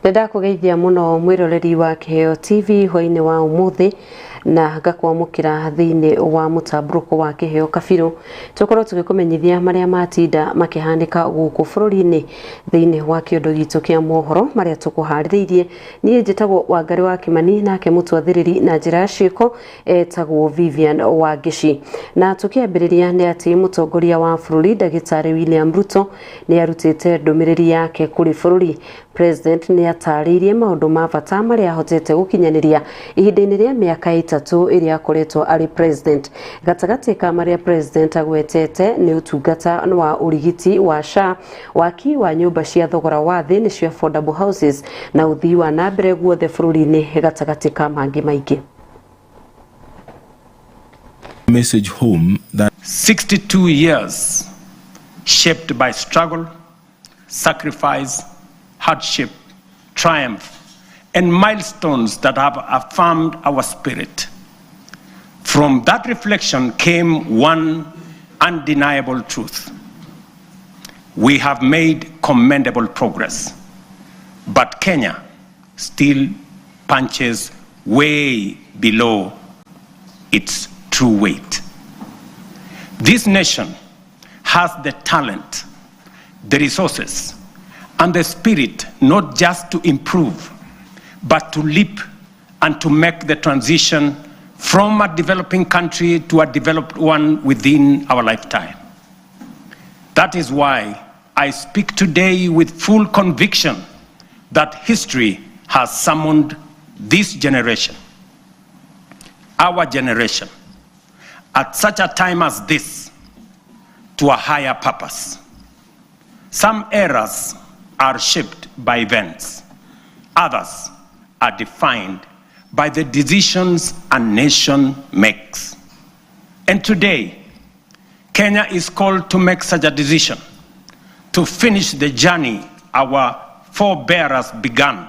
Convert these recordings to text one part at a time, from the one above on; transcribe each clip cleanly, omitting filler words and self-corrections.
Nĩndakũgeithia mũno mwĩroreri wa Kĩheo TV hwainĩ wa ũmũthĩ na ngakwamũkĩra thĩinĩ wa mũtambũrũko wa Kĩheo Kabirũ. Tũkorwo tũgĩkũmenyithia marĩa matinda makĩhanĩka gũkũ bũrũri-inĩ thĩinĩ wa kĩondo gitũ kĩa mohoro marĩa tũkũharĩrĩirie. Niĩ njĩtagwo Wangarĩ wa Kĩmani, nake mũtwathĩrĩri na njĩra ya ciĩko etagwo Vivian Wangeci. Na tũkĩambĩrĩria nĩ atĩ mũtongoria wa bũrũri ndagĩtarĩ William Ruto nĩ arutĩte ndũmĩrĩri yake kũrĩ bũrũri. President nĩ atarĩirie maũndũ ma bata marĩa ahotete gũkinyanĩria ihinda-inĩ rĩa mĩaka 3 ĩrĩa akoretwo arĩ president. Gatagatĩ ka marĩa president agwetete nĩ ũtungata wa ũrigiti wa SHA, waki wa nyũmba cia thogora wa thĩ nĩcio affordable houses, na ũthii wa na mbere guothe bũrũri-inĩ gatagatĩ ka mangĩ maingĩ. Message home that 62 years shaped by struggle, sacrifice, hardship, triumph, and milestones that have affirmed our spirit. From that reflection came one undeniable truth. We have made commendable progress, but Kenya still punches way below its true weight. This nation has the talent, the resources, and the spirit not just to improve, but to leap and to make the transition from a developing country to a developed one within our lifetime. That is why I speak today with full conviction that history has summoned this generation, our generation, at such a time as this, to a higher purpose. Some eras are shaped by events. Others are defined by the decisions a nation makes. And today, Kenya is called to make such a decision, to finish the journey our forebears began,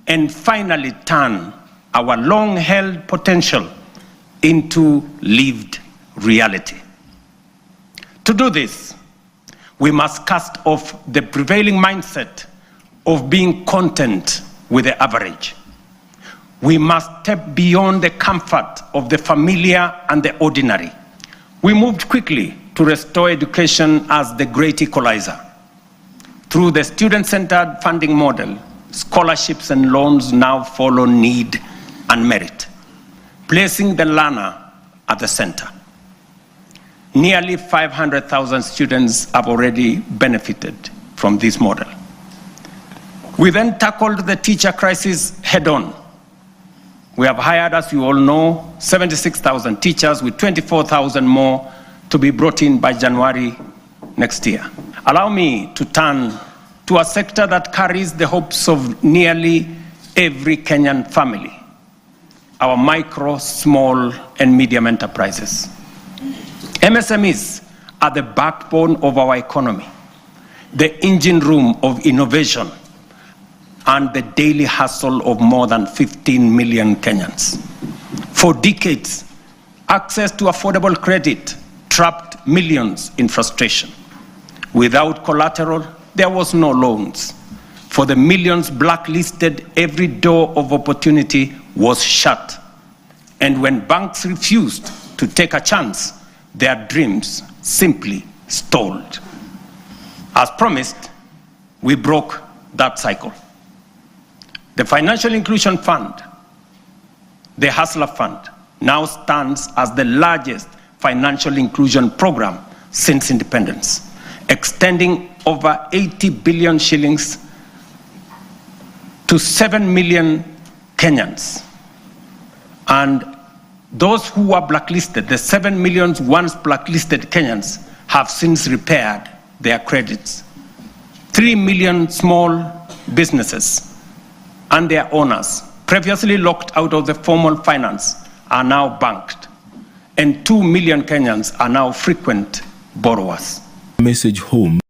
and finally turn our long-held potential into lived reality. To do this, we must cast off the prevailing mindset of being content with the average. We must step beyond the comfort of the familiar and the ordinary. We moved quickly to restore education as the great equalizer. Through the student-centered funding model, scholarships and loans now follow need and merit, placing the learner at the center. Nearly 500,000 students have already benefited from this model. We then tackled the teacher crisis head-on. We have hired, as you all know, 76,000 teachers with 24,000 more to be brought in by January next year. Allow me to turn to a sector that carries the hopes of nearly every Kenyan family, our micro, small, and medium enterprises. MSMEs are the backbone of our economy, the engine room of innovation, and the daily hustle of more than 15 million Kenyans. For decades, access to affordable credit trapped millions in frustration. Without collateral, there was no loans. For the millions blacklisted, every door of opportunity was shut. And when banks refused to take a chance, their dreams simply stalled. As promised, we broke that cycle. The Financial Inclusion Fund, the Hustler Fund, now stands as the largest financial inclusion program since independence, extending over 80 billion shillings to 7 million Kenyans. And those who were blacklisted, the 7 million once blacklisted Kenyans, have since repaired their credits. 3 million small businesses and their owners, previously locked out of the formal finance, are now banked. And 2 million Kenyans are now frequent borrowers. Message home.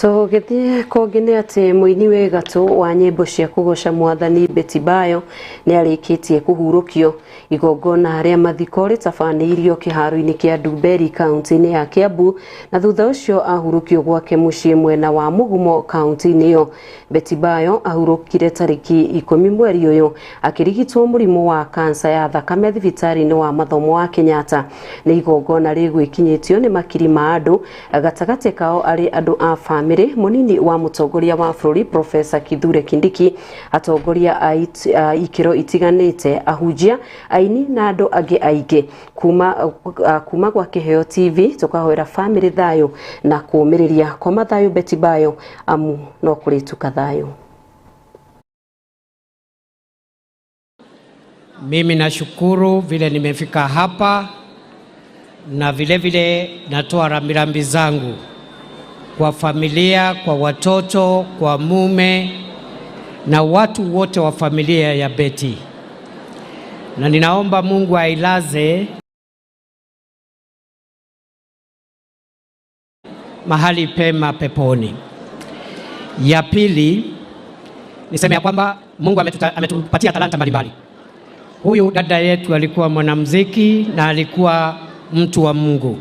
Tũgĩthiĩ kũngĩ nĩ atĩ mũini wĩ gatũ wa nyĩmbo cia kũgoca mwathani Betty Bayo nĩ arĩkĩtie kũhurũkio. Igongona rĩa mathiko rĩtabanĩirio kĩharo-inĩ kĩa Ndumberi kaunti-inĩ ya Kiambu, na thutha ũcio ahurũkio gwake mũciĩ mwena wa Mũgumo kaunti-inĩ ĩyo. Betty Bayo ahurũkire tarĩki 10 mweri ũyũ akĩrigitwo mũrimũ wa kansa ya thakame thibitarĩ-inĩ wa mathomo wa Kenyatta. Nĩ igongona rĩgwĩkinyĩtio nĩ makiri ma andũ, gatagatĩ kao arĩ andũ a famĩlĩ, mũnini wa mũtongoria wa bũrũri Professor Kithure Kindiki, atongoria a ikĩro itiganĩte, ahunjia, aini na andũ angĩ aingĩ. Kuma gwa Kĩheo TV tũkahoera famĩlĩ thayũ na kũũmĩrĩria. Koma thayũ Betty Bayo, amu no kũrĩtuka thayũ. Mimi nashukuru vile nimefika hapa, na vile vile natoa rambirambi zangu kwa familia, kwa watoto, kwa mume na watu wote wa familia ya Betty. Na ninaomba Mungu ailaze mahali pema peponi. Ya pili, niseme ya kwamba Mungu ametupatia talanta mbalimbali. Huyu dada yetu alikuwa mwanamuziki na alikuwa mtu wa Mungu.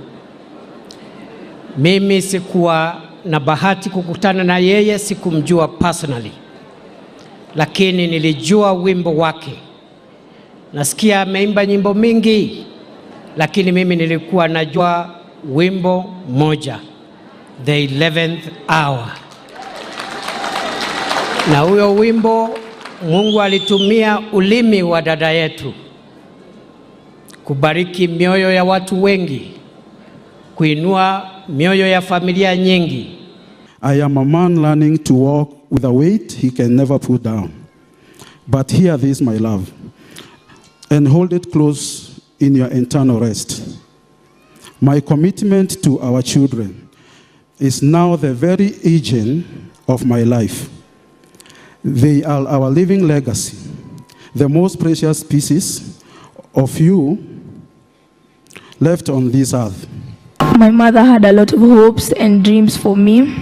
Mimi sikuwa na bahati kukutana na yeye, sikumjua personally, lakini nilijua wimbo wake. Nasikia ameimba nyimbo mingi, lakini mimi nilikuwa najua wimbo moja, The 11th Hour. Na huyo wimbo Mungu alitumia ulimi wa dada yetu kubariki mioyo ya watu wengi, kuinua mioyo ya familia nyingi. I am a man learning to walk with a weight he can never put down. But hear this, my love, and hold it close in your internal rest. My commitment to our children is now the very engine of my life. They are our living legacy, the most precious pieces of you left on this earth. My mother had a lot of hopes and dreams for me.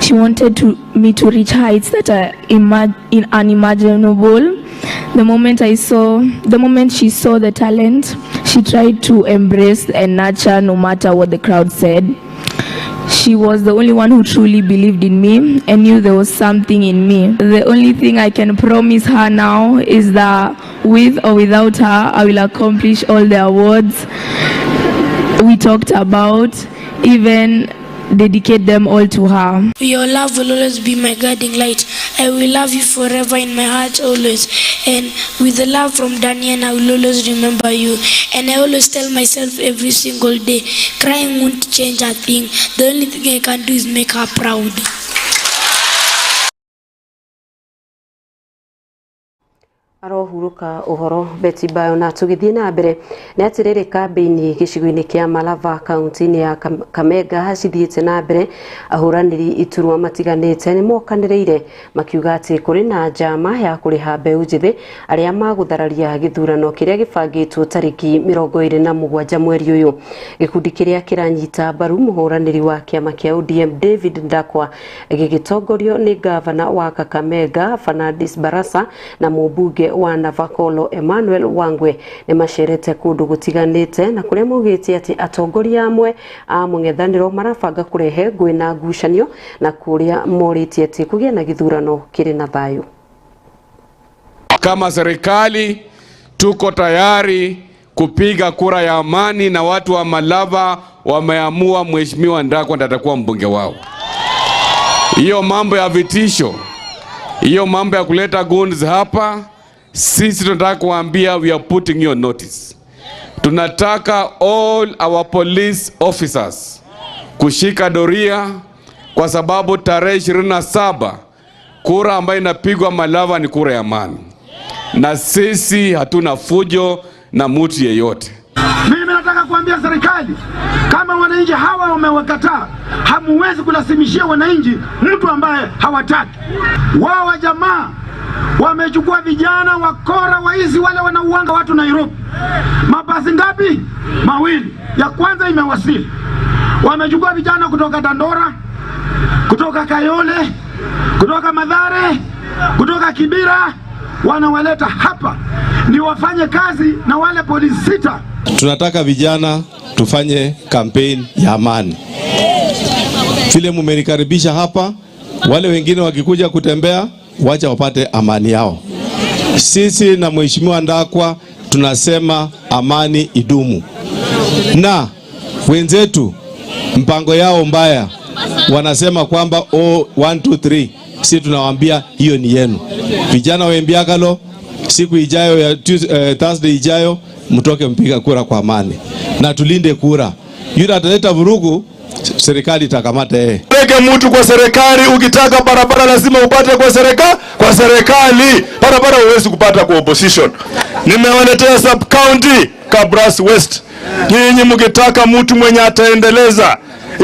She wanted me to reach heights that are unimaginable. The moment she saw the talent, she tried to embrace and nurture no matter what the crowd said. She was the only one who truly believed in me and knew there was something in me. The only thing I can promise her now is that with or without her, I will accomplish all the awards we talked about, even dedicate them all to her. Your love will always be my guiding light. I will love you forever in my heart always. And with the love from Daniel, I will always remember you. And I always tell myself every single day, crying won't change a thing. The only thing I can do is make her proud. Arohuruka uhoro Betty Bayo. Na tugithie na mbere nĩ atĩrĩrĩ, kambĩini gĩcigo-inĩ kĩa Malava kaunti-inĩ ya Kamega cithiĩte na mbere, ahũranĩri iturwa matiganĩte nĩ mokanĩrĩire makiuga atĩ kũrĩ na njama ya kũrĩha mbeũ njĩthĩ arĩa magũthararia gĩthurano kĩrĩa gĩbangĩtwo tarĩki 27 mweri ũyũ. Gĩkundi kĩrĩa kĩranyita mbaru mũhũranĩri wa kĩama kĩa ODM David Ndakwa gĩgĩtongorio nĩ gavana wa Kakamega Fernandes Barasa na mũmbunge wa Navakolo Emmanuel Wangwe nĩ macerete kũndũ gũtiganĩte na kũrĩa maugĩte atĩ atongoria amwe a mũng'ethanĩro marabanga kũrehe ngũĩ na ngucanio, na kũrĩa morĩtie atĩ kũgĩe na gĩthurano kĩrĩ na thayũ. Kama serikali tuko tayari kupiga kura ya amani, na watu wa Malava wameamua Mheshimiwa Ndakwa ndiye atakuwa mbunge wao. Hiyo mambo ya vitisho, hiyo mambo ya kuleta guns hapa, sisi tunataka kuambia we are putting your notice. Tunataka all our police officers kushika doria, kwa sababu tarehe 27 kura ambayo inapigwa Malava ni kura ya amani, na sisi hatuna fujo na mtu yeyote. Mimi nataka kuambia serikali, kama wananchi hawa wamewakataa, hamuwezi kulazimishia wananchi mtu ambaye hawataki. Wao wa jamaa wamechukua vijana wakora waizi wale wanauanga watu Nairobi. Mabasi ngapi? Mawili. Ya kwanza imewasili. Wamechukua vijana kutoka Dandora, Kutoka Kayole, kutoka Mathare, kutoka Kibera, wanawaleta hapa ni wafanye kazi na wale polisi 6. Tunataka vijana tufanye campaign ya amani. Vile mmenikaribisha hapa, wale wengine wakikuja kutembea, wacha wapate amani yao. Sisi na Mheshimiwa Ndakwa tunasema amani idumu. Na wenzetu mpango yao mbaya wanasema kwamba 1 2 3, sisi tunawaambia hiyo ni yenu. Vijana wa Embiakalo, siku ijayo ya Thursday ijayo mtoke mpiga kura kwa amani na tulinde kura. Yule ataleta vurugu, serikali itakamata yeye. Weke mtu kwa serikali, ukitaka barabara lazima upate kwa serikali, kwa serikali. Barabara huwezi kupata kwa opposition. Nimewaletea sub county Kabras West. Nyinyi mkitaka mtu mwenye ataendeleza,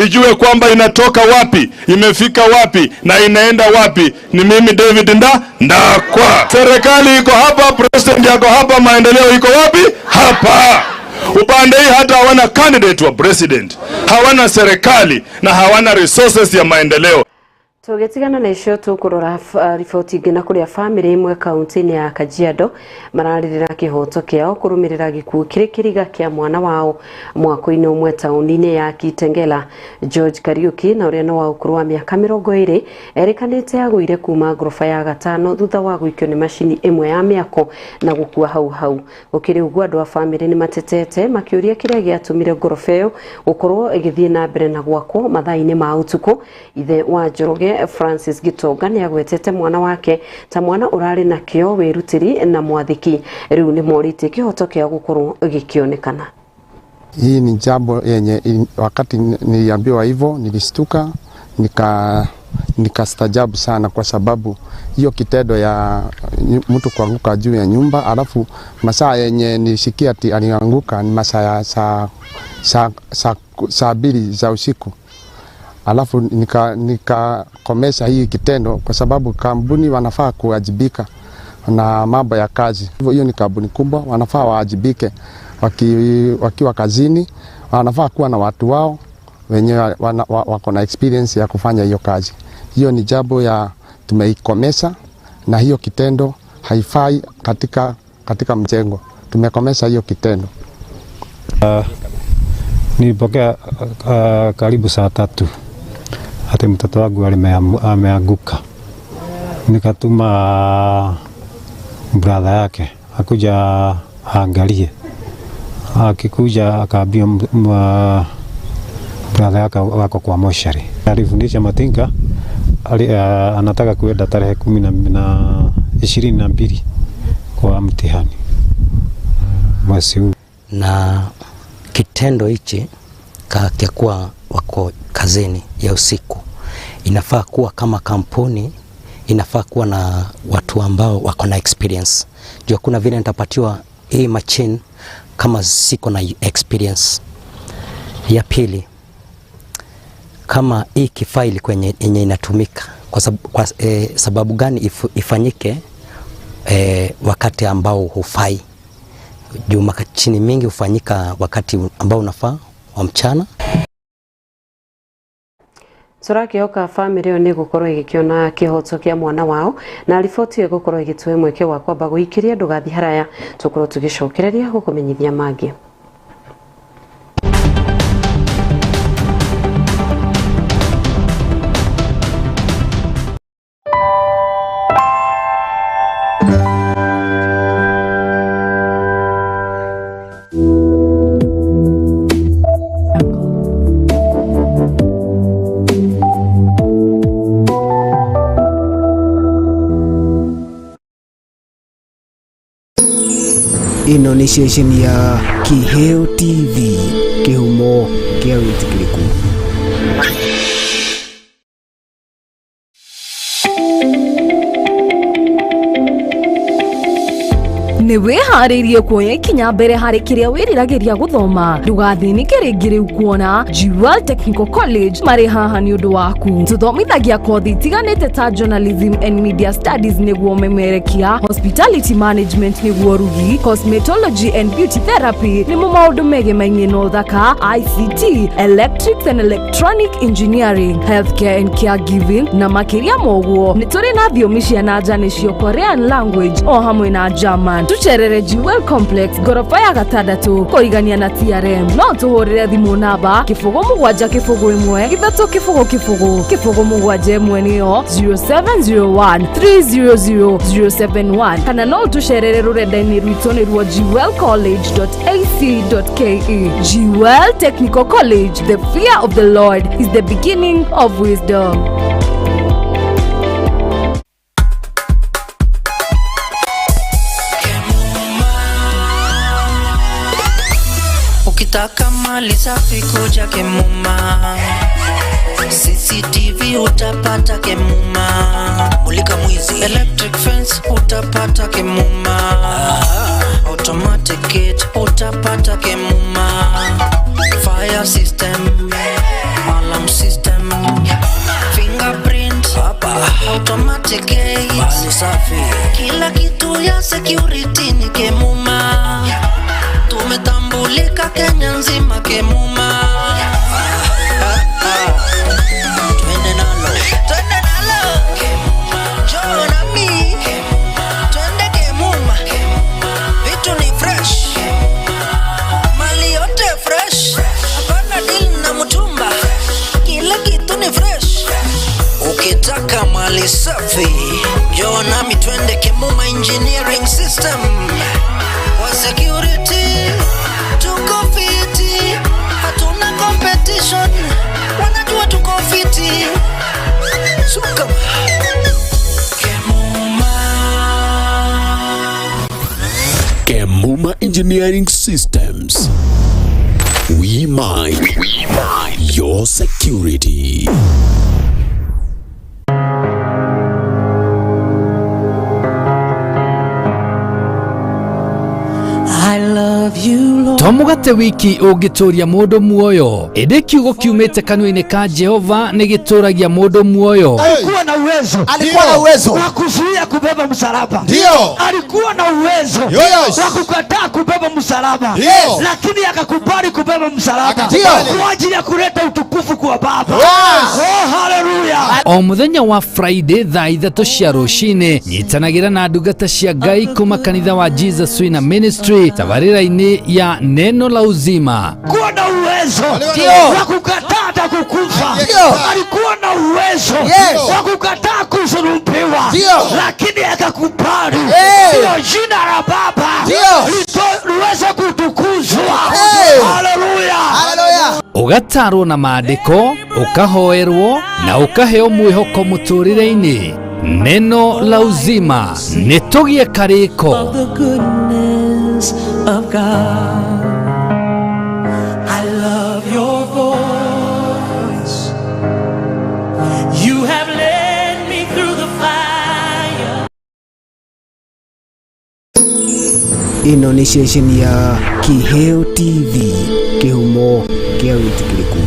ijue kwamba inatoka wapi, imefika wapi na inaenda wapi, ni mimi David Ndakwa. Serikali iko hapa, president yako hapa, maendeleo iko wapi? Hapa. Upande hii hata hawana candidate wa president, hawana serikali na hawana resources ya maendeleo. Tũgĩtigana na icio tũkũrora riboti ingĩ na kũrĩa bamĩrĩ ĩmwe kaunti-inĩ ya Kajiado mararĩrĩra kĩhoto kĩao kũrũmĩrĩra gĩkuũ kĩrĩ kĩriga kĩa mwana wao mwako-inĩ ũmwe taũni-inĩ ya Kitengela. George Kariuki na ũrĩa nĩ wa ũkũrũ wa mĩaka 20 erĩkanĩte agũire kuma ngoroba ya 5 thutha wa gũikio nĩ macini ĩmwe ya mĩako na gũkua hau hau. Gũkĩrĩ ũguo andũ a bamĩrĩ nĩ matetete makĩũria kĩrĩa gĩatũmire ngoroba ĩyo gũkorwo ĩgĩthiĩ na mbere na gwakwo mathaa-inĩ ma ũtukũ. Ithe wa Njoroge Francis Gitonga nĩ agwetete mwana wake ta mwana ũrarĩ na kĩo, wĩrutĩri na mwathĩki. Rĩu nĩ morĩtie kĩhoto kĩa gũkorwo gĩkĩonekana. Hii ni jambo yenye wakati niliambiwa hivyo nilistuka, nikastajabu sana, kwa sababu hiyo kitendo ya mtu kuanguka juu ya nyumba, alafu masaa yenye nilisikia ati alianguka ni masaa ya saa 2 za usiku. Alafu nikakomesha hii kitendo kwa sababu kampuni wanafaa kuwajibika na mambo ya kazi. Hiyo ni kampuni kubwa, wanafaa waajibike wakiwa kazini, wanafaa kuwa na watu wao wenye wako na experience ya kufanya hiyo kazi. Hiyo ni jambo ya tumeikomesha, na hiyo kitendo haifai katika mjengo. Tumekomesha hiyo kitendo. Nilipokea karibu saa 3 ati mtoto wangu ameanguka. Nikatuma brother yake akuja aangalie. Akikuja akaambia brother yake wako kwa moshari. Alifundisha Matinka, anataka kuenda tarehe 22 kwa mtihani mwezi huu. Na kitendo hichi kwa wako kazini ya usiku, inafaa kuwa kama kampuni inafaa kuwa na watu ambao wako na experience. Juu kuna vile nitapatiwa hii machine kama siko na experience. Ya pili, kama hii kifaa ilikuwa yenye inatumika kwa sababu gani ifanyike wakati ambao hufai? Juu machine mingi hufanyika wakati ambao unafaa wa mchana. Tũrakĩhoka bamĩrĩ ĩyo nĩ gũkorwo ĩgĩkĩona kĩhoto kĩa mwana wao, na riboti ĩyo ĩgũkorwo ĩgĩtũhe mweke wa kwamba gũikĩria. Ndũgathiĩ haraya, tũkorwo tũgĩcokereria gũkũmenyithia mangĩ. Ĩno nĩ ceceni ya Kiheo TV, kĩhumo kĩa wĩtĩkĩrĩku. Nĩ wĩharĩirie kuoya ikinya mbere harĩ kĩrĩa wĩriragĩria gũthoma? Ndũgathĩnĩke rĩngĩ rĩu kuona Jewel Technical College marĩ haha nĩ ũndũ waku. Tũthomithagia kothi itiganĩte ta journalism and media studies nĩguo memerekia, hospitality management nĩguo rugi, cosmetology and beauty therapy nĩmo maũndũ megemainie na ũthaka, ICT, electrics and electronic engineering, healthcare and caregiving na makĩria ma ũguo nĩ tũrĩ na thiomi cia na nja nĩcio Korean language o hamwe na German. Tũcerere Jewel Complex ngoroba ya gatandatũ kũrigania na TRM. No tũhũrĩre thimũ namba 0 7 0 1 3 0 0 0 7 1 nĩyo 0701 300 071 kana no tũcerere rũrenda-inĩ rwitũ nĩruo jewelcollege.ac.ke. Jewel Technical College, the fear of the Lord is the beginning of wisdom. Ukitaka mali safi kuja Kemuma, CCTV utapata Kemuma, mulika mwizi, electric fence utapata Kemuma, automatic gate utapata Kemuma, fire system, alarm system, fingerprint, automatic gate, mali safi, kila kitu ya security ni Kemuma. Tumetambulika Kenya nzima Kemuma. Twende nalo, twende nalo, njoo nami, twende Kemuma, vitu ni fresh, mali yote fresh, hapana deal na mtumba, kila kitu ni fresh. Ukitaka mali safi, njoo nami twende Kemuma Engineering System. Kwa security tuko fiti, hatuna competition, wanajua tuko fiti. Suka Kemuma. Kemuma Engineering Systems. We mind your security. I love you, Lord. To mũgate wiki ũngĩtũria mũndũ muoyo, ĩndĩ kiugo kiumĩte kanua-inĩ ka Jehova nĩ gĩtũragia mũndũ muoyo. Alikuwa na uwezo, Alikuwa na uwezo wa kuzuia kubeba msalaba. Ndio. Alikuwa na uwezo Yes. wa kukataa kubeba msalaba, Yes. lakini akakubali kubeba msalaba Ndio. kwa ajili ya kuleta utukufu kwa Baba. Yes. Oh, haleluya! O mũthenya wa Friday thaa 3 cia rũcinĩ, nyitanagĩra na ndungata cia Ngai kuma kanitha wa Jesus Winner Ministry tabarĩra-inĩ ya Neno la Uzima. Alikuwa na uwezo Ndio. wa kukataa hata kukufa. Ndio. Alikuwa na uwezo Yes. wa kukataa kusulubiwa, Ndio. lakini akakubali Hey. ndio jina la Baba Ndio. liweze kutukuzwa. Hey. Haleluya! Haleluya. Ũgatarwo na maandĩko, ũkahoerwo na ũkaheo mwĩhoko mũtũrĩre-inĩ. Neno la Uzima, nĩ tũgĩe karĩko. The goodness of God. I love your voice. You have led me through the fire. Ĩno nĩ ceceni ya Kiheo TV, kĩhumo kĩa wĩtĩkĩrĩku.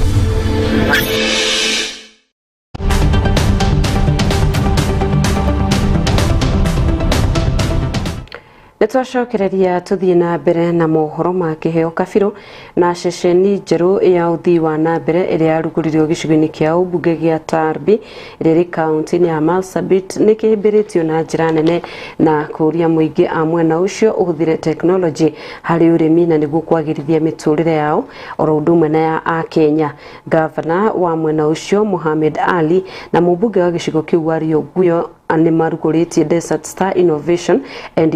Nĩ twacokereria tũthiĩ na mbere na mohoro ma Kĩheo Kabirũ. Na ceceni njerũ ya ũthii wa na mbere ĩrĩa yarugũririo gĩcigo-inĩ kĩa ũmbunge gĩa Tarbi ĩrĩa ĩrĩ kaunti-inĩ ya Marsabit nĩ kĩhĩmbĩrĩtio na njĩra nene na kũũria mũingĩ a mwena ũcio ũhũthĩre tekinoronjĩ harĩ ũrĩmi na nĩguo kwagĩrithia mĩtũrĩre yao oro ũndũ ũmwe na ya Akenya. Gavana wa mwena ũcio Mohamed Ali na mũmbunge wa gĩcigo kĩu Wario Guyo nĩ marugũrĩtie Desert Star Innovation and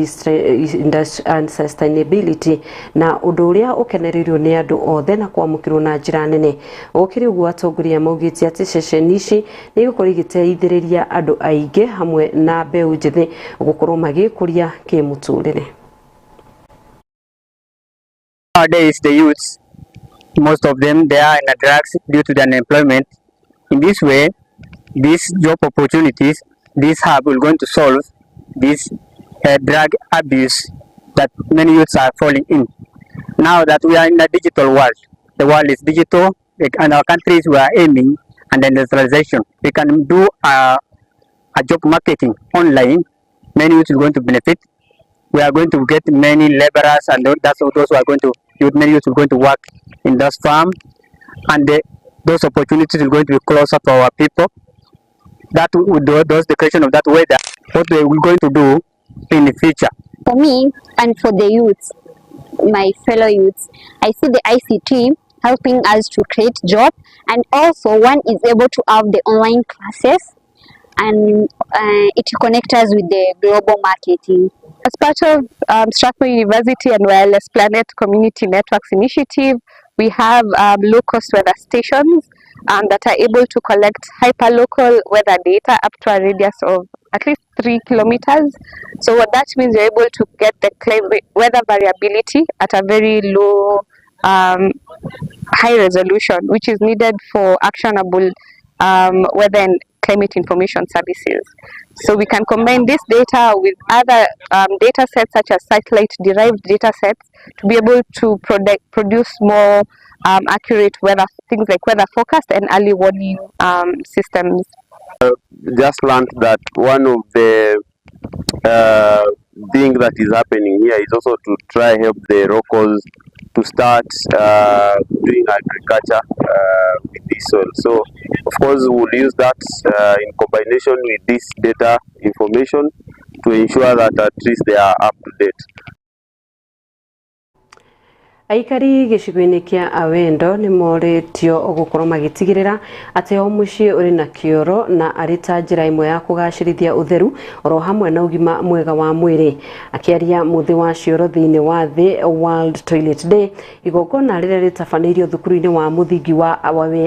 Sustainability, na ũndũ ũrĩa ũkenereirwo nĩ andũ othe na kwamũkĩrwo na njĩra nene. Gũkĩrĩ ũguo, atongoria maugĩte atĩ ceceni ici nĩ igũkorwo igĩteithĩrĩria andũ aingĩ hamwe na mbeũ njĩthĩ gũkorwo magĩkũria kĩmũtũrĩre. Nowadays, the youths, most of them, they are in the drugs due to the unemployment. In this way, these job opportunities, this hub will going to solve this drug abuse. that many youths are falling in. Now that we are in a digital world, the world is digital, and our countries we are aiming and industrialization. We can do a job marketing online. Many youths are going to benefit. We are going to get many laborers, and that's those who are going to, many youths are going to work in those farm, and those opportunities are going to be closer to our people. That would do those the creation of that weather, what we are going to do in the future. For me and for the youths, my fellow youths, I see the ICT helping us to create jobs, and also one is able to have the online classes, and it connects us with the global marketing. As part of Strathmore University and Wireless Planet Community Networks Initiative, we have low-cost weather stations that are able to collect hyperlocal weather data up to a radius of at least 3 kilometers. So what that means, you're able to get the climate weather variability at a very low, high resolution, which is needed for actionable weather and climate information services. So we can combine this data with other data sets such as satellite-derived data sets to be able to produce more accurate weather, things like weather forecast and early warning systems. Just learned that one of the thing that is happening here is also to try help the locals to start doing agriculture with this soil. So of course we'll use that in combination with this data information to ensure that at least they are up to date. Aikari gĩcigo-inĩ kĩa Awendo nĩ morĩtio gũkorwo magĩtigĩrĩra atĩ o mũciĩ ũrĩ na kĩoro na arĩ ta njĩra ĩmwe ya kũgacĩrithia ũtheru oro hamwe na ũgima mwega wa mwĩrĩ. Akĩaria mũthĩ wa cioro thĩinĩ wa thĩ World Toilet Day, igongona rĩrĩa rĩtabanĩirio thukuru-inĩ wa mũthingi wa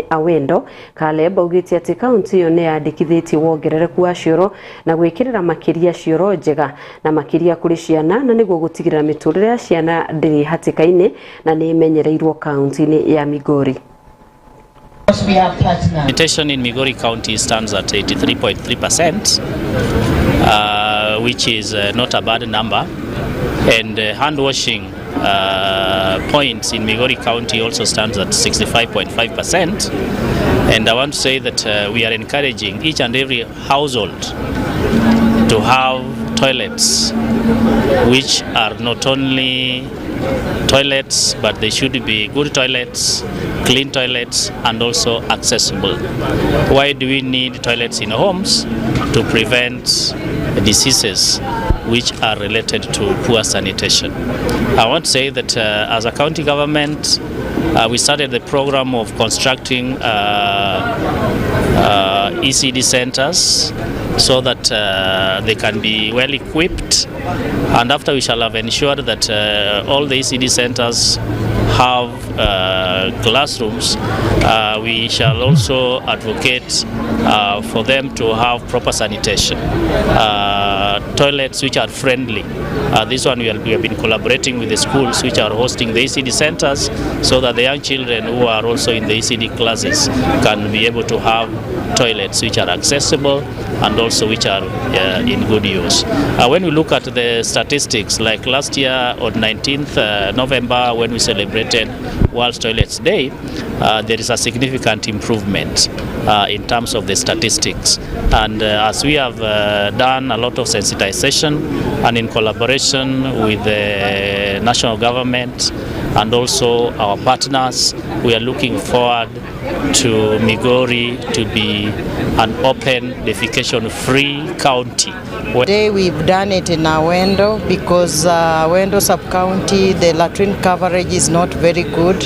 Awendo, Caleb augĩte atĩ kaunti ĩyo nĩ yandĩkithĩtie wongerereku wa cioro na gwĩkĩrĩra makĩria cioro njega na makĩria kũrĩ ciana, na nĩguo gũtigĩrĩra mĩtũrĩre ya ciana ndĩrĩ hatĩka-inĩ na nĩ imenyereirwo kaunti-inĩ ya Migori. Sanitation in Migori County stands at 83.3%, which is not a bad number. And hand washing points in Migori County also stands at 65.5%. And I want to say that we are encouraging each and every household to have toilets, which are not only toilets, but they should be good toilets, clean toilets, and also accessible. Why do we need toilets in homes? To prevent diseases which are related to poor sanitation. I want to say that as a county government, we started the program of constructing ECD centers so that they can be well equipped, and after we shall have ensured that all the ECD centers have classrooms, we shall also advocate for them to have proper sanitation, toilets which are friendly. This one we have been collaborating with the schools which are hosting the ECD centers, so that the young children who are also in the ECD classes can be able to have toilets which are accessible and also which are in good use. When we look at the statistics, like last year on 19th November when we celebrated World Toilets Day, there is a significant improvement in terms of the statistics. And as we have done a lot of sensitization and in collaboration with the national government and also our partners, we are looking forward to Migori to be an open defecation-free county. Today we've done it in Awendo because Awendo sub-county, the latrine coverage is not very good,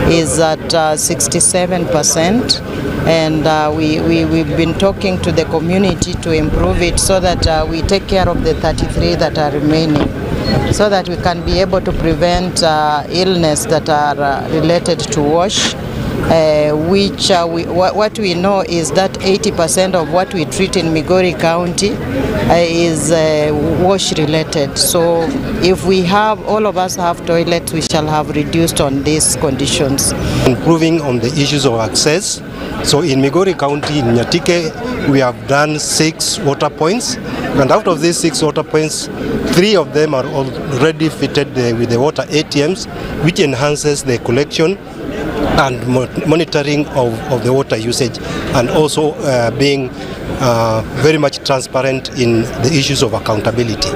is at 67%, and we've been talking to the community to improve it so that we take care of the 33 that are remaining, so that we can be able to prevent illness that are related to wash. Which what we know is that 80% of what we treat in Migori County is wash related. So if we have, all of us have toilets, we shall have reduced on these conditions. Improving on the issues of access. So in Migori County, in Nyatike, we have done 6 water points. And out of these 6 water points, 3 of them are already fitted with the water ATMs, which enhances the collection and monitoring of the water usage, and also being very much transparent in the issues of accountability.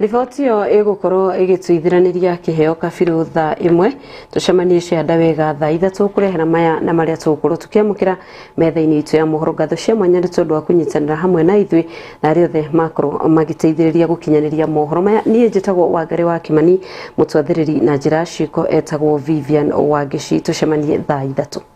Riboti ĩyo ĩgũkorwo ĩgĩtũithiranĩria kĩheo kabirũ thaa 1 tũcemanie cianda wega thaa 3 kũrehera maya na marĩa tũgũkorwo tũkĩamũkĩra metha-inĩ itũ ya mohoro. Ngatho cia mwanya nĩ tondũ wa kũnyitanĩra hamwe na ithuĩ na arĩa othe makorwo magĩteithĩrĩria gũkinyanĩria mohoro maya. Niĩ njĩtagwo Wangari wa Kimani, mũtwathĩrĩri na njĩra ya ciĩko etagwo Vivian Wangeci. Tũcemanie thaa 3.